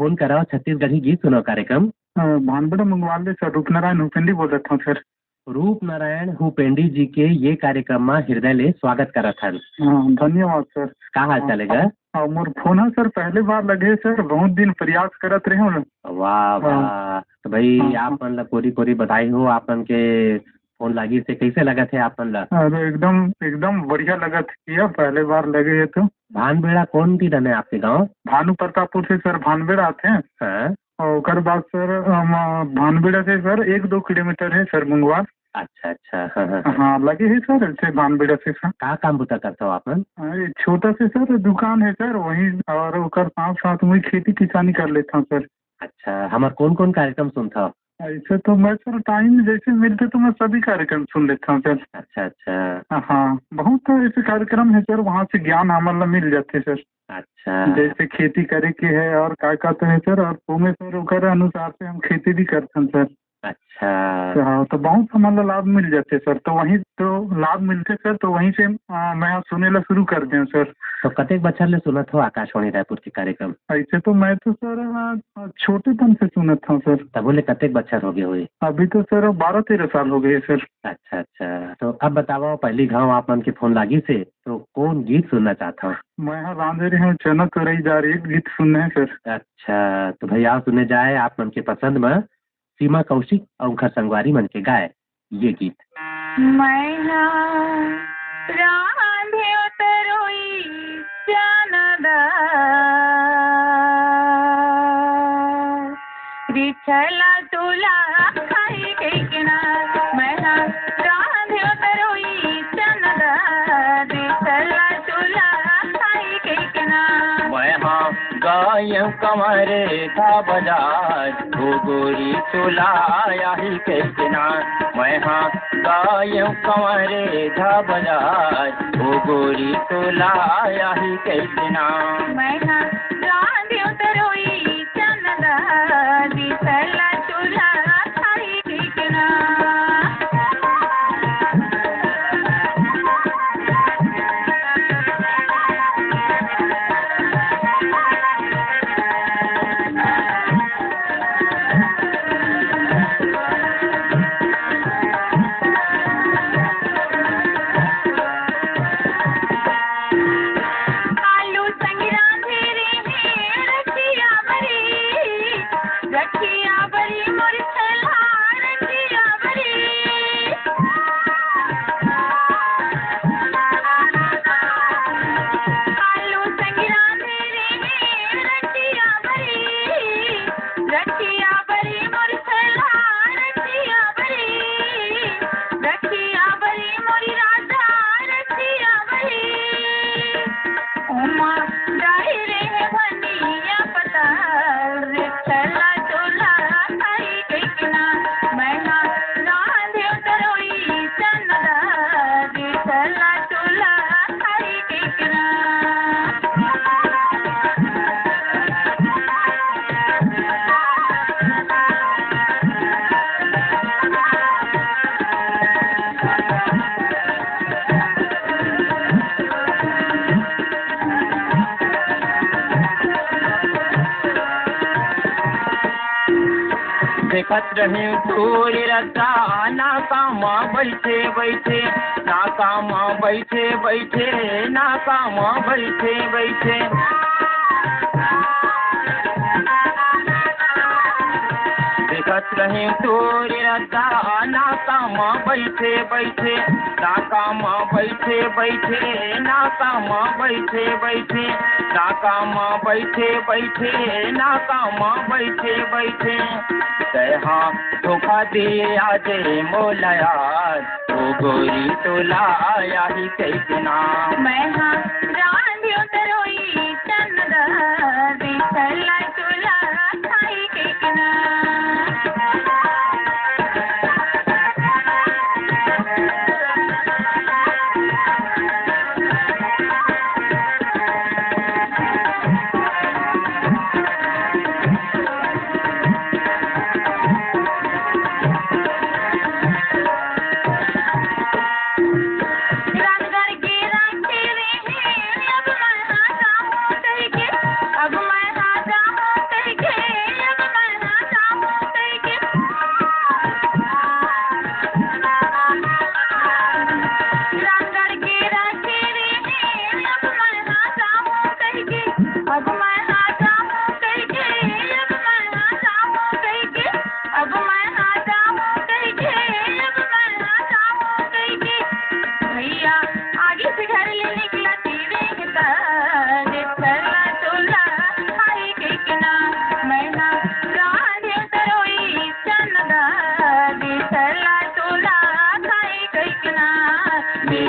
फोन करव छत्तीसगढ़ी गीत सुनव कार्यक्रम। अ, भानबेड़ा मंगवाल ले सर, रूपनारायण हुपेंडी बोलत हंव सर। रूपनारायण हुपेंडी जी के ये कार्यक्रम म हृदय ले स्वागत करत हन। हाँ, धन्यवाद सर। का हाल हाँ, चाल हे गा? हाँ, मोर फोन ह सर, पहले बार लगे हे सर, बहुत दिन प्रयास करत रहे हंव। वाह, हाँ। वाह। तो भाई, हाँ, आप हाँ। मन ला कोरी कोरी बधाई हो, आप मन के फोन लागिस हे। कैसे लगत हे आप मन ला? अरे, एकदम, एकदम बढ़िया लगत हे, पहले बार लगे हे तो। भानबेड़ा कौन ती रने आपके गांव? भानु प्रतापपुर से सर, भानबेड़ा आथे। हाँ। और ओकर बाद सर, हम, भानबेड़ा से सर एक दो किलोमीटर हे सर, मुंगवार। अच्छा, अच्छा, हाँ, हाँ, हाँ। हाँ, लगे हे सर, ऐसे भानबेड़ा से सर। का काम बुता करथव आप मन? अरे, छोटा से सर दुकान हे सर, वही, और ओकर साथ साथ में खेती किसानी कर लेथंव सर। अच्छा, हमर कौन कौन कार्यक्रम सुनथव? ऐसे तो मैं सर टाइम जैसे मिलथे तो मैं सभी कार्यक्रम सुन लेथंव सर। अच्छा, अच्छा। हाँ, बहुत ऐसे कार्यक्रम हे सर, वहाँ से ज्ञान हमन ला मिल जाथे सर। अच्छा। जैसे खेती करे के हे और का का तो हे सर, और ओमे सर ओकर अनुसार से हम खेती भी करथन सर। अच्छा। तो हाँ, तो बहुत हमन ला लाभ मिल जाथे सर, तो वहीं तो लाभ मिलथे सर, तो वहीं से, आ, मैं सुने ला शुरू कर देंव सर। तो कतेक बछर ले सुनत हो आकाशवाणी रायपुर के कार्यक्रम? ऐसे तो मैं तो सर, आ, छोटे पन से सुनत हंव सर। तभो ले कतेक बछर हो गए होही? अभी तो सर बारह तेरह साल हो गए सर। अच्छा, अच्छा। तो अब बतावव, पहली घाव आप मन के फोन लागिस हे, तो कौन गीत सुनना चाहत हव? मैं हा रांधे रहे हंव चना तुरई दार, एक गीत सुनना हे सर। अच्छा, तो भैया सुने जाए आप मन के पसंद म सीमा कौशिक अउ उनकर संगवारी मन के गाए ये गीत। मैं हा रांधेंव तरोई चना दार, रिछला तुला खाई कहिके ना। मैं हा रांधेंव तरोई चना दार, रिछला तुला खाई कहिके ना। मैं हा गायेंव कंवरे धा बजाय, ओ गोरी तुला आही कहिके ना। मैं हा गायेंव कंवरे धा बजाय, ओ गोरी तुला आही कहिके ना। मैं हा रांधेंव तरोई चना दार, रिछला तुला खाई कहिके ना। आलू संग रांधे रेहेंव रखिया बरी, रखिया बरी मोर छला रखिया बरी। आलू संग रांधे रेहेंव रखिया बरी, रखिया बरी मोर छला रखिया बरी, रखिया बरी मोर राजा रखिया बरी। ओमा डारे रेहेंव धनिया पताल, रिछला तुला खाई कहिके ना। मैं हा रांधेंव तरोई चना दार, रिछला तुला खाई कहिके ना। देखत रहेंव तोरे रद्दा, नाका म बइठे बइठे, नाका म बइठे बइठे, नाका म बइठे बइठे। देखत रहेंव तोरे रद्दा, नाका म बइठे बइठे, नाका म बइठे बइठे, नाका म बइठे बइठे, नाका म बइठे बइठे, नाका म बइठे बइठे। तैं हा धोखा दे आजे मोला यार, ओ गोरी तुला आही कहिके ना। मैं हा रांधेंव तरोई चना दार, रिछला तुला खाई कहिके ना। रांधगर के राखे रेहेंव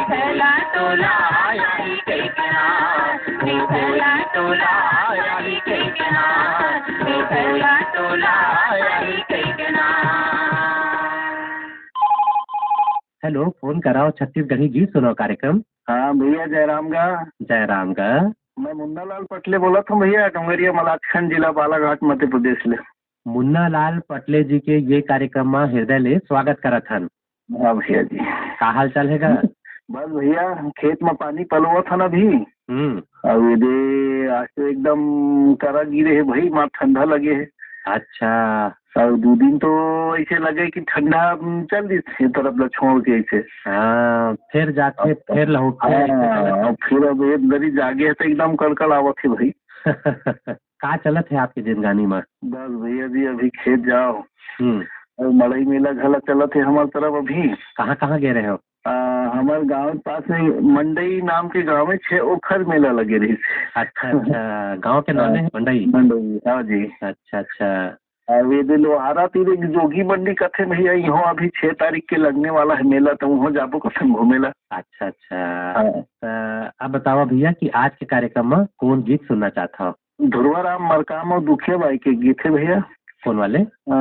फैला टोला यारी के किनार, फैला टोला यारी के किनार, फैला टोला यारी के किनार। हेलो, फोन कराओ छत्तीसगढ़ी गीत सुनाओ कार्यक्रम। हाँ भैया, जयराम गा। जयराम गा। मैं मुन्ना लाल पटले बोलत हूँ भैया, डोंगरिया मलाजखंड, जिला बालाघाट, मध्य प्रदेश ले। मुन्ना लाल पटले जी के ये कार्यक्रम में हृदय ले स्वागत करत हन। हाँ भैया जी। का हाल चाल हे गा? बस भैया, खेत में पानी पलवत हन अभी। हम्म। अउ ये दे आज तो एकदम करा गिरे हे भाई, मार ठंडा लगे हे। अच्छा। अउ दू दिन तो ऐसे लगे कि ठंडा, हम्म, चल दिस ये तरफ ला छोड़ के ऐसे। हाँ, फिर जाथे, अब, फिर लहुटथे, ऐसे हाँ, चलत हे। अब फिर अब एक दरी जागे हे तो एकदम कड़कड़ आवत हे भाई। का चलत हे आपके जिंदगानी में? बस भैया जी, अभी खेत जाओ। हम्म। अउ मड़ई मेला घला चलत हे हमर तरफ अभी। कहाँ, कहाँ गए रहे हो? आ, हमर गांव के पास में मंडई नाम के गांव हे, छे ओखर मेला लगे रहिस। अच्छा, अच्छा, गांव के नाम हाँ, हे मंडई? मंडई, हाँ जी। अच्छा, अच्छा। अउ ये दे लोहारा तीर एक जोगी मंडी कथे भैया, इहो अभी छह तारीख के लगने वाला हे मेला, तो उहो जाबो कथन घूमे ला। अच्छा, अच्छा। हाँ। त अब बतावा भैया कि आज के कार्यक्रम में कौन गीत सुनना चाहत हो? धुरवा राम मरकाम अउ दुखिया बाई के गीत हे भैया। कौन वाले? अ,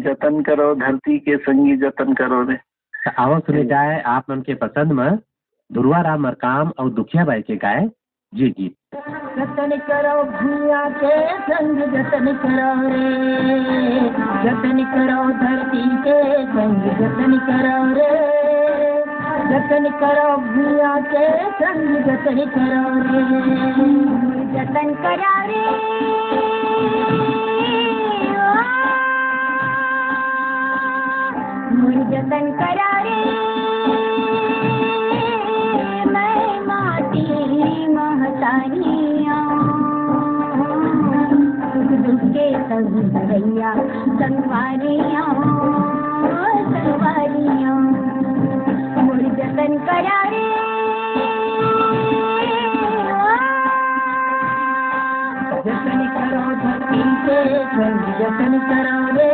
जतन करो धरती के संगी जतन करो रे। त आवा सुने हम्म। जाए आप मन के पसंद में धुरवा राम मरकाम अउ दुखिया बाई के गाए ये गीत। जतन करो भुइयां के संग जतन करो रे, जतन करो धरती के संग जतन करो रे, जतन करो भुइयां के संग जतन करो रे, जतन करो रे। ओ, मोर जतन करा रे, मैं माटी महतारिया। सुख दुख के संग भैया, संगवारिया, संगवारिया। मोर जतन करा रे, जतन करो धरती के संग जतन करो रे,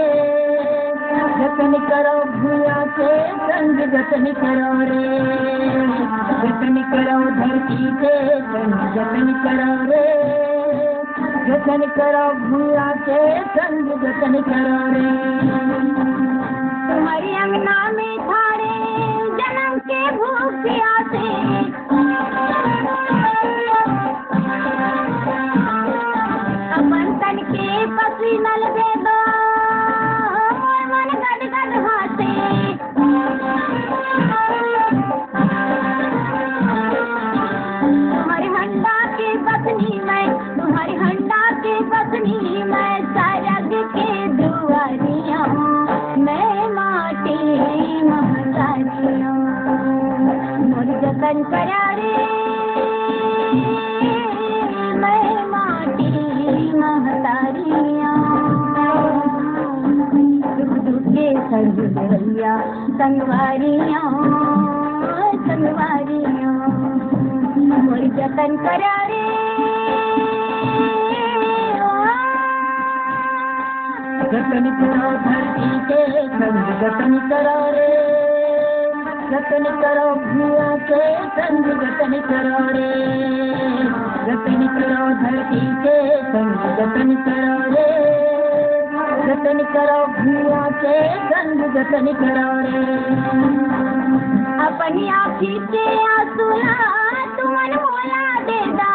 जतन करो भुइयां के संग जतन करो रे, जतन करो धरती के संग जतन करो रे, जतन करो भुइयां के संग जतन करो रे। तुम्हारी अंगना में थारे जन्म के भूख प्यासे अपन तन के पसीना ल दे दो, मोर मन गद गद हाथे। तुम्हारे हंडा के बसनी मैं, तुम्हारे हंडा के बसनी मैं, सरग के दुआरिया मैं, माटी महतारिया। मोर जतन करा रे, मैं माटी महतारिया। सुख दुख के संग भैया, संगवारिया, संगवारिया। मोर जतन करा रे, ओ। जतन करो धरती के संग जतन करो रे, जतन करो भुइयां के संग जतन करो रे, जतन करो धरती के संग जतन करो रे, जतन करो भुइयां के संग जतन करो रे। अपनी आँखी के आंसू ला तुमन मोला दे दा।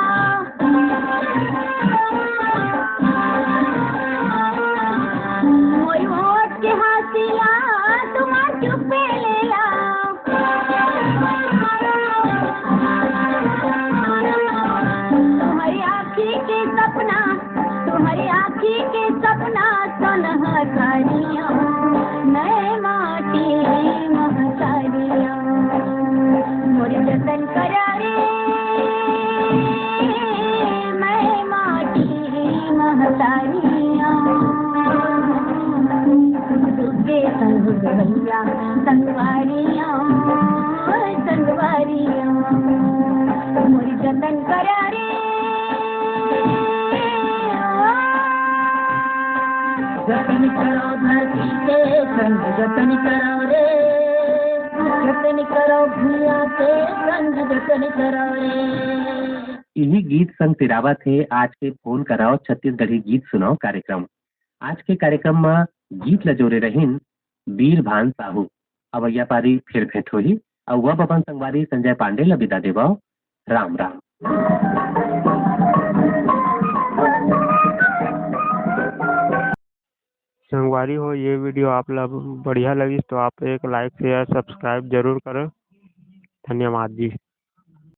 मोर होठ के हंसिया तुम्हार चुप्पे ले ला। तुम्हारी आँखी के सपना, तुम्हारी आँखी के सपना सुन हकारिया, मैं माटी महकारिया। मोर जतन करा रे, मैं माटी महतारिया। सुख दुख के संग भैया, संगवारिया, संगवारिया। मोर जतन करा रे, जतन करो धरती के संग जतन करो रे। जतन करो भुइयां के संग जतन करो रे। इही गीत संग सिरावत हे आज के फोन कराओ छत्तीसगढ़ी गीत सुनाओ कार्यक्रम। आज के कार्यक्रम म गीत ल जोरे रहिन बीर भान साहू। अवइया पारी फिर भेंट होही। अउ अब अपन संगवारी संजय पांडे ल विदा देवव। राम राम। संगवारी हो, ये वीडियो आप ला बढ़िया लगिस तो आप एक लाइक, शेयर, सब्सक्राइब जरूर करो। धन्यवाद जी।